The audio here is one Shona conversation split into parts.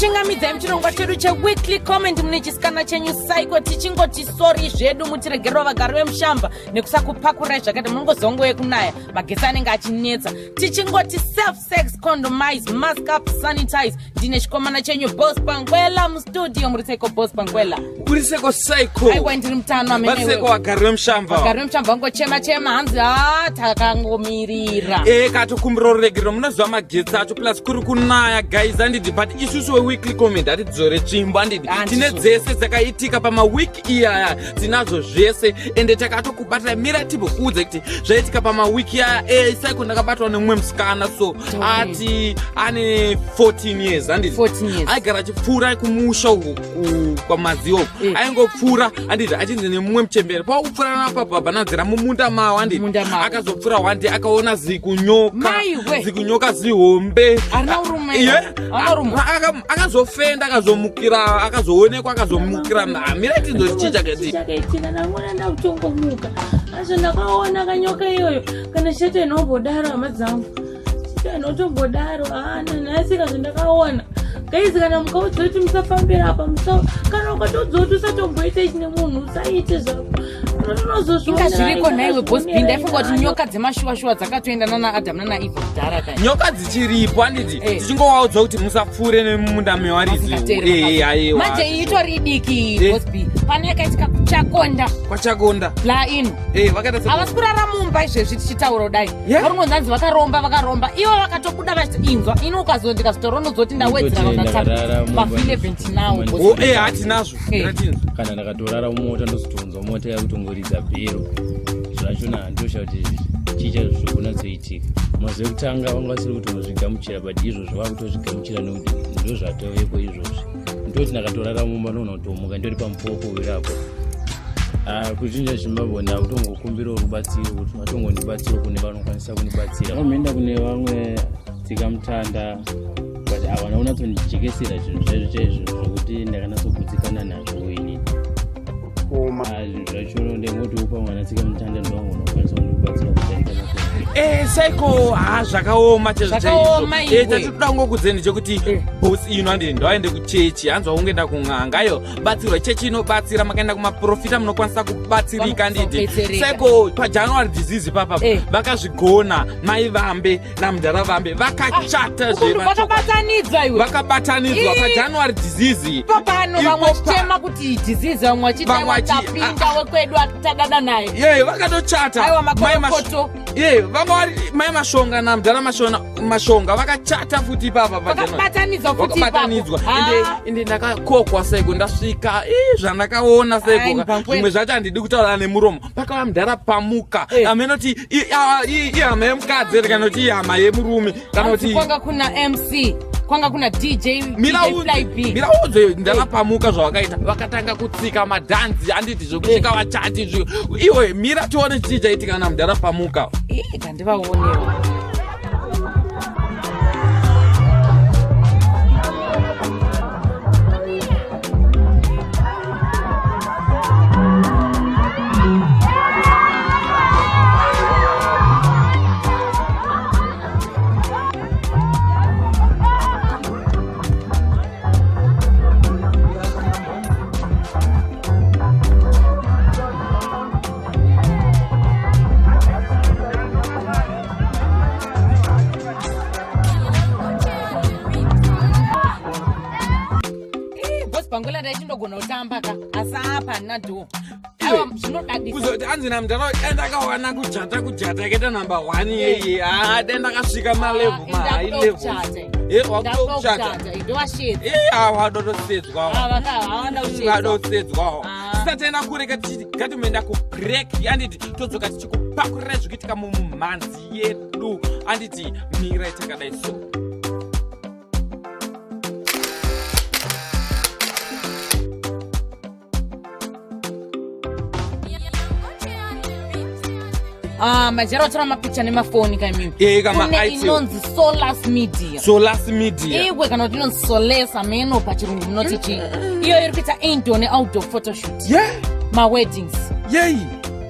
Tichikuchingamidzai muchirongwa chedu cheweekly comment mune chisikana chenyu saiko tichingoti sori zvedu mutiregerero vagari vemushamba nekusakupakurai zvakaita munongoziva nguva yekunaya magetsi anenge achinetsa tichingoti self sex condomize mask up sanitize ndine chikomana chenyu boss pangwela mustudio muri seko boss pangwela uri seko saiko aiwa ndiri mutano ameneseko vagari vemushamba vagari vemushamba vangochema chema hanzi ha takangomirira e katokumbira ruregerero munoziva magetsi acho plus kuri kunaya guys handidi but isusu weweekly comment hatidzore tsvimbo handidi tine dzese dzakaitika pamaweek iyaya tinazvo zvese ende takatokubatira mira timbokuudza kuti zvaitika pamawiki aya e saiko ndakabatwa nemumwe musikana so ati ane 14 years handiti aigara achipfuura kumusha uku kwamadziyo uku eh. aingopfuura handiti achinzi nemumwe muchembere paukupfuura napabhabhanadzira mumunda mawo handiti akazopfuura one day akaona zikunyoka zikunyoka zihombe akazofenda akazomukira akazoonekwa akazomukira mira tinzo chii chakaitika ndangona ndakutongomuka azvo ndakaona kanyoka iyoyo kana chete inombodaro hama dzangu chete inotombodaro haana nhasi kazvo ndakaona gaizi kana mukaudzwa kuti musafambira apa musa kana ukatoudzwa kuti usatomboita ichi nemunhu usaite zvako Inga zviriko nhaiwe boss B ndaifunga kuti nyoka dzemashuwa shuwa dzakatoenda nana Adam nana Eve kudhara kai. Nyoka dzichiripo handiti Eh. tichingovaudza kuti musapfuure nemumunda mewaridzi. Eh, aiwa. Manje iyi itori diki Eh. boss B. Pane yakaitika kuchakonda Kwachakonda. la ino. Eh, vakaita se Havasi kurara mumba izvezvi tichitaura kudai. Yeah. Vari kungonzi vakaromba vakaromba. Ivo vakatobuda vachinzwa. Ini ukazondika zitoro ndawedzera Ndotenda vakatatu. ndarara Pa mumba. 11 now. boss Oh, B. eh, hatinazvo. Eh. Ratinzwa. Kana ndakatorara mumota ndozotonzwa mota yakutongoridza bhero zvachona handosha kuti chii chaizvo zviri kunatsoitika. Mazuva ekutanga vanga vasiri kutongozvigamuchira but izvozvo vakutozvigamuchira nekuti ndozvatovepo izvozvi. Ndoti ndakatorara mumba ndoona kutomuka ndori pamupopo wirapo. Ah, kuchinja Zimbabwe ndakutongokumbirawo rubatsiro kuti vatongondibatsiro kune vanokwanisa kundibatsira. Vamboenda kune vamwe tsikamutanda but havana kunatsondijekesera zvinhu chaizvo chaizvo zvokuti ndakanatsogutsikana nazvo inini. Ah, zvinhu zvacho ndingotiwo pamwe tsikamutanda ndovangu unokwanisa kundibatsira kudarika makore. Eh, saiko ha zvakaoma chaizvo Zvakaoma chaizvo. Eh, iwe. chatinoda kungokudzeni ndechekuti Eh. boss ino handiti ndaende kuchechi hanzi waungoenda kun'anga iyo batsirwa chechi inobatsira makaenda kumaprofita munokwanisa kubatsirika Vanokwanisa nditi kubetsereka. saiko pajanuary disease papa Eh. vakazvigona mai vambe namudhara vambe vakachata zve vakabatanidzwa iwe vakabatanidzwa Ii. pajanuary disease ipo pano Ipo vamwe pa- vachitema kuti disease vamwe vachiti Vamwe aiwa vachi- tapinda wekwedu atadada naye ye vakatochata Aiwa, Mai Mash- makorokoto. ye vanga vari mai mashonga namudhara mashonga vakachata futi ipapa paJanuary. Vakabatanidzwa futi ipapo. Vakabatanidzwa. Ah. Ende ndakakokwa saiko ndasvika ii zvandakaona Ai, saiko mupangwe. zvimwe zvacho handidi kutaura nemuromo pakauya mudhara pamuka Eh. amenoti ihama yemukadzi here kana kuti ihama yemurume kana Hanzi kuti kwanga kuna mc kwanga kuna dj DJ Fly B. miraudze ndana pamuka zvavakaita vakatanga kutsika madhanzi handiti zvekusvika vachati iwe mira tione chii chaitika na mudhara pamuka Ih, ngandivaonewo Boss Bangula ndaichindogona kutamba ka asi apa handina dhoo. Aiwa zvinodadisa. Kuzoti anzi namudhara dai ndakawana kujata kujata yakaita number 1 yeye. Ah, dai ndakasvika ma level ma high level. Eh, wakuda kuchata. Ndowashedza. Eh, ah, wadotosedzwa. Ah, vakawanda kushedza. Wadosedzwa. Ah. Tisati taenda kure katiti ngatimuenda ku break anditi todzoka tichikupakurira zvikuitika mumhanzi yedu anditi mirai takadai so. Ah, majera otora mapicha nemafoni kaimimi. Eh, kama Kune itel. inonzi Solas Media. Solas Media. Iwe kana kuti inonzi Soles ameno pachirungu munoti chii. Iyo iri kuita indoor neoutdoor photoshoot. Yeah. Maweddings. Yei.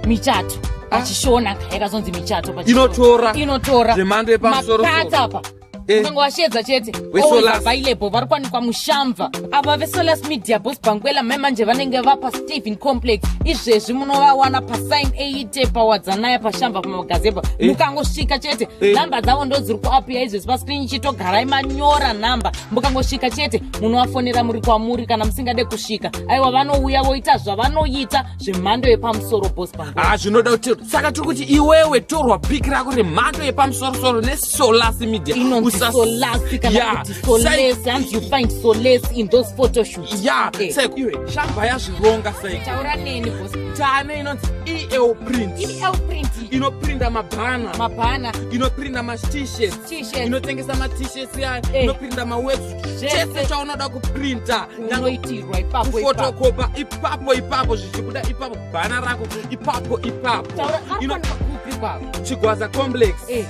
Michato. Pachishona yakazonzi michato pachishona. Inotora. Inotora. Zvemhando yepamusoro Makata apa. Eh. Ukangowashedza chete. Vesolas. Always available vari kuwanikwa mushamva. Ava veSolas Media Boss Bangwela mai manje vanenge vapa Stephen Complex. Izvezvi munovawana pasign 8 pawadzanaya pashamva pamagazebha. Eh. Mukangosvika chete. Eh. Nhamba dzavo ndodziri kuapiya izvezvi pascreen chitogarai manyora nhamba. Mukangosvika chete munovafonera muri kwamuri kana musingade kusvika. Aiwa vanouya voita zvavanoita zvemhando yepamusoro Boss Bangwela. Ah, zvinoda kuti saka tiri kuti iwewe torwa piki rako remhando yepamusorosoro nesolas media Inonzi Solas kana Yeah. kuti Solace, and you find solace in those photo shoots. Ya. Eh. Saiko iwe, shamba yazvironga saiko. Taura neni, boss. Tane inonzi El Print. El Print. Inoprinda mabhana. Mabhana. Inoprinda mat-shirts. T-shirts. Inotengesa mat-shirts ya. Eh. Inoprinda mawebs. Zvese. Chese chaunoda kuprinta. Unoitirwa ipapo ipapo. Kufotokopa ipapo ipapo zvichibuda ipapo bhana rako ipapo ipapo. Taura kupi kwavo? Chigwaza Complex. Eh.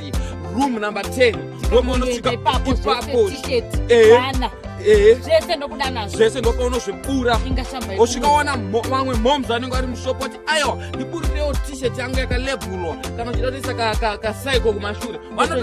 Room number 10. Ndomunosvika ipapo ipapo. zvese t-shirt, Eh. bhana. Eh. Zvese ndokuda nazvo. Zvese ndopaunozvibura. Inga shamba Osvika waona vamwe moms vanenge vari mushopo kuti aiwa, ndiburirewo t-shirt yangu yakalebhulwa kana uchida kutoisa kasaiko kumashure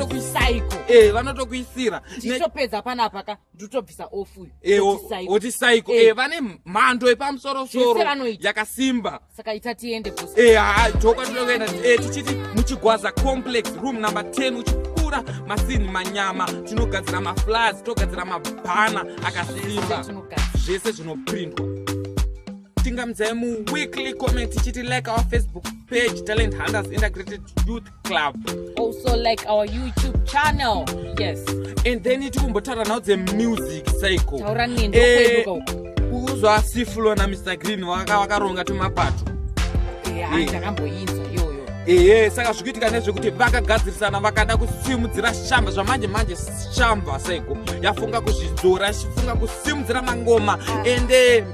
Psycho. Vanotokuisira. Tichitopedza panapa ka ndotobvisa off uyu. Toti psycho. Oti saiko. Eh. Vane mhando yepamusorosoro Zvese vanoita. yakasimba. Saka ita tiende, boss. Ha, tokwatinokuenda tichiti muChigwaza Complex, room number 10, uchipfuura masini manyama. Tinogadzira maflyers, togadzira mabhana akasimba. Tinogadzira. Zvese zvinoprintwa. Tingamidzai muweekly comment tichiti like our Facebook page, Talent Hunters Integrated Youth Club. Also like our YouTube channel, yes. And then tikumbotaura nhau dzemusic cycle. Taura neni, ndokweduka uku. Uzwa Sifulo naMr Green vakaronga tumapato. Ndakamboinzwa iyoyo. Ehe, saka zvikuitika ndezvekuti vakagadzirisana, vakada kusimudzira shamba zvamanje manje. Shamba saiko yafunga kuzvidzora, ichifunga kusimudzira mangoma. Ende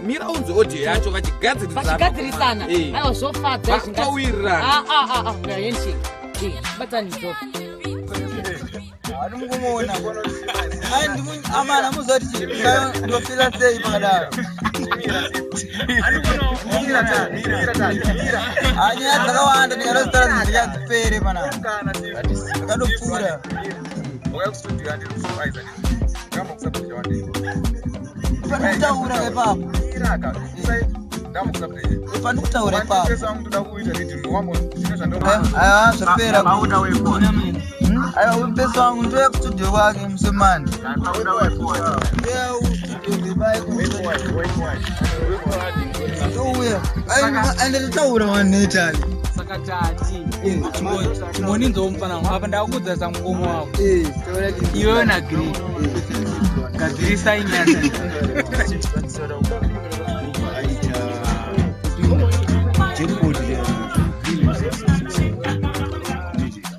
mira unzi audio yacho vachigadzirisana. Vachigadzirisana. Aiwa, zvofadza. Vakutowirirana. Handshake, batanidzo. Ani mukuona ai amana muzoti ndofila sei pakadaro? Anyaya dzakawanda ndingatozitaura dzichadzipere panapa ndakatopfuura. Pandikutaura ipapo, pandikutaura ipapo. Aiwa, zvapera. Aiwa, mupesi wangu ndoya kustudio kwake musemani, ndoya kustudio ndouya ende totaura wanetali. Saka tati chimboninzwawo mufana wangu apa, ndakakudza samukoma wako. Iwewe naGreen gadzirisai nyaya. Aita jackpot green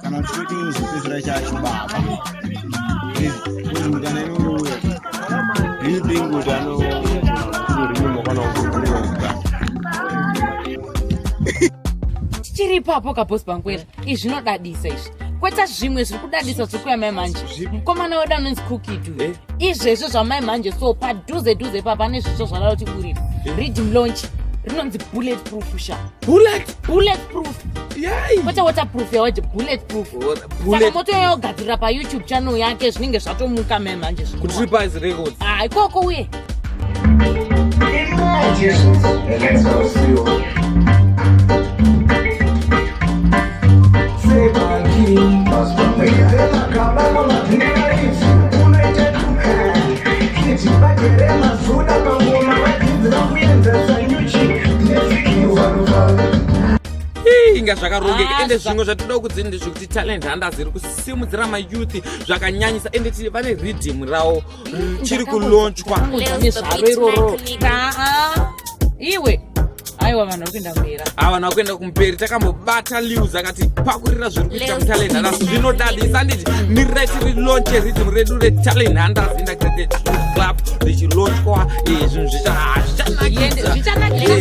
kana kuti chotozopedzera chachibaba kuti kana inongouya. Do you think kuti anorimimo kana kuburira kugara? Tichiri ipapo kaboss Bangwela, izvi zvinodadisa izvi, kwete zvimwe zviri kudadisa zviri kuya mai manje. Mukomana wedu anonzi Cookidu. Izvezvo zvamai manje, so padhuze dhuze ipapo ane zvisvo zvadada kutiburira riddim launch rinonzi Bullet Proof sha. Bullet. Bullet Proof. Yai. Kwete waterproof yawaje, Bullet Proof. Saka Bullet. motoyogadzirira paYouTube channel yake, zvinenge zvatomuka mai manje zvinwa. KuTripis Records. Ah, ikoko uye. Let's go see. Ii, inga zvakarongeka. Ah, Ende zvimwe zvatoda kudzini ndezvekuti Talent Hunters iri kusimudzira mayouth zvakanyanyisa, ende vane riddim ravo chiri kulaunchwa. Nezvaro iroro. Aa, iwe, aiwa, vanhu vari kuenda mberi. Ava vanhu vakuenda kumberi. Takambobata Lews akati pakurira zviri kuita muTalent Hunters, zvinodadisa. Handiti mirirai tiri launche riddim redu reTalent Hunters Integrated Youth Club richilaunchwa. Zvinhu Yende, zvichanakidza.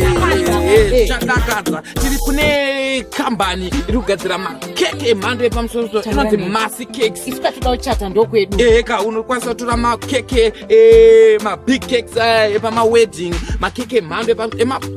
Zvichadakadza. Tiri kune Kune kambani iri kugadzira makeke emhando yepamusoro inonzi Masi Cakes. Isu katoda kuchata ndokwedu. Eka unokwanisa kutora makeke eh, mabig cakes aya epamawedding, makeke emhando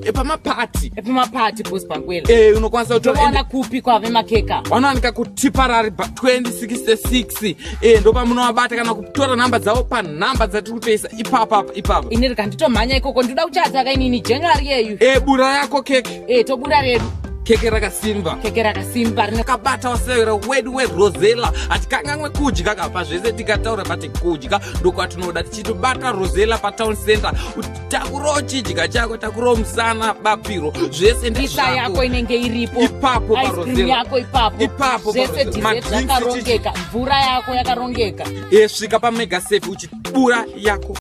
epamapati. Epamapati boss Bankwela. Eh, unokwanisa kutora. Tovaona kupi kwave makeka? Vanowanika kuTiparari 2066. Eh, ndopamunovabata kana kutora nhamba dzavo panhamba dzatiri kutoisa ipapa ipapa. Ini rega nditomhanya ikoko, ndinoda kuchata kainini January yeyu. Eh, bura yako keke. Eh, tobura redu. Keke rakasimba. Keke rakasimba rine kabata wasewera wedu weRosella. Hatikanganwe kudya kapa zvese tikataura pati kudya ndokwatinoda tichitobata Rosella patown center. Takurawo chidya chako, takurawo musana bapiro zvese. Pizza yako inenge iripo ipapo. Ice cream yako ipapo. Ipapo. Zvese paRosella. dessert Madrinks. Zvakarongeka, mvura yako yakarongeka. Svika pamega safe uchibura yako.